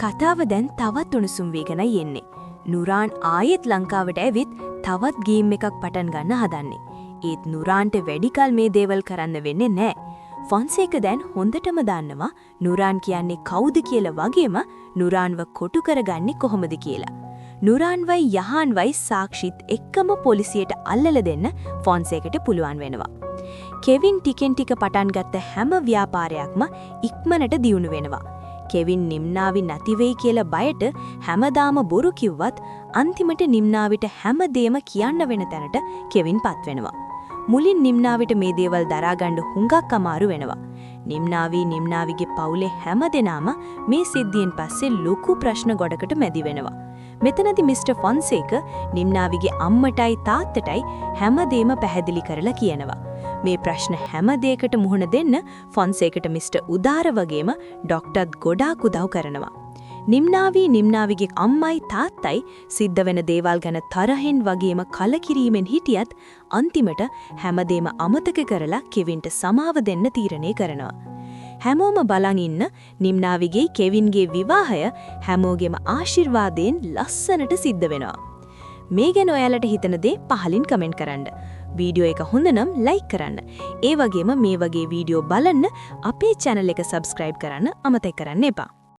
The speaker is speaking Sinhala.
කතාව දැන් තවත් උණුසුම් වේගනයි එන්නේ. නුරාන් ආයෙත් ලංකාවට ඇවිත් තවත් ගේම් එකක් පටන් ගන්න හදන්නේ. ඒත් නුරාන්ට වැඩිකල් මේ දේවල් කරන්න වෙන්නේ නෑ. ෆොන්සේක දැන් හොඳටම දන්නවා නුරාන් කියන්නේ කවුද කියලා වගේම නුරාන්ව කොටු කරගන්නේ කොහොමද කියලා. නුරාන්වයි යහාන්වයි සාක්ෂිත් එක්කම පොලිසියට අල්ලලා දෙන්න ෆොන්සේකට පුළුවන් වෙනවා. කෙවින් ටිකෙන් ටික පටන් ගත්ත හැම ව්‍යාපාරයක්ම ඉක්මනට දියුණු වෙනවා. කෙවින් නිම්නාවි නැති වෙයි කියලා බයට හැමදාම බොරු කිව්වත් අන්තිමට නිම්නාවිට හැමදේම කියන්න වෙන තැනට කෙවින් පත් වෙනවා. මුලින් නිම්නාවිට මේ දේවල් දරා ගන්න හුඟක් අමාරු වෙනවා. නිම්නාවි නිම්නාවිගේ පවුලේ හැම දෙනාම මේ සිද්ධියෙන් පස්සේ ලොකු ප්‍රශ්න ගොඩකට මැදි වෙනවා. මෙතනදි මිස්ටර් ෆොන්සේක නිම්නාවිගේ අම්මටයි තාත්තටයි හැමදේම පැහැදිලි කරලා කියනවා. මේ ප්‍රශ්න හැම දෙයකට මුහුණ දෙන්න ෆොන්සේකට මිස්ටර් උදාර වගේම ඩොක්ටර්ත් ගොඩාක් උදව් කරනවා. නිම්නාවි නිම්නාවිගේ අම්මයි තාත්තයි සිද්ධ වෙන දේවල් ගැන තරහෙන් වගේම කලකිරීමෙන් හිටියත් අන්තිමට හැමදේම අමතක කරලා කෙවින්ට සමාව දෙන්න තීරණය කරනවා. හැමෝම බලන් ඉන්න නිම්නාවිගේ කෙවින්ගේ විවාහය හැමෝගෙම ආශිර්වාදයෙන් ලස්සනට සිද්ධ වෙනවා. මේ ගැන ඔයාලට හිතන දේ පහලින් කමෙන්ට් කරන්න. වීඩියෝ එක හොඳ නම් ලයික් කරන්න. ඒ වගේම මේ වගේ වීඩියෝ බලන්න අපේ චැනල් එක සබ්ස්ක්‍රයිබ් කරන්න අමතක කරන්න එපා.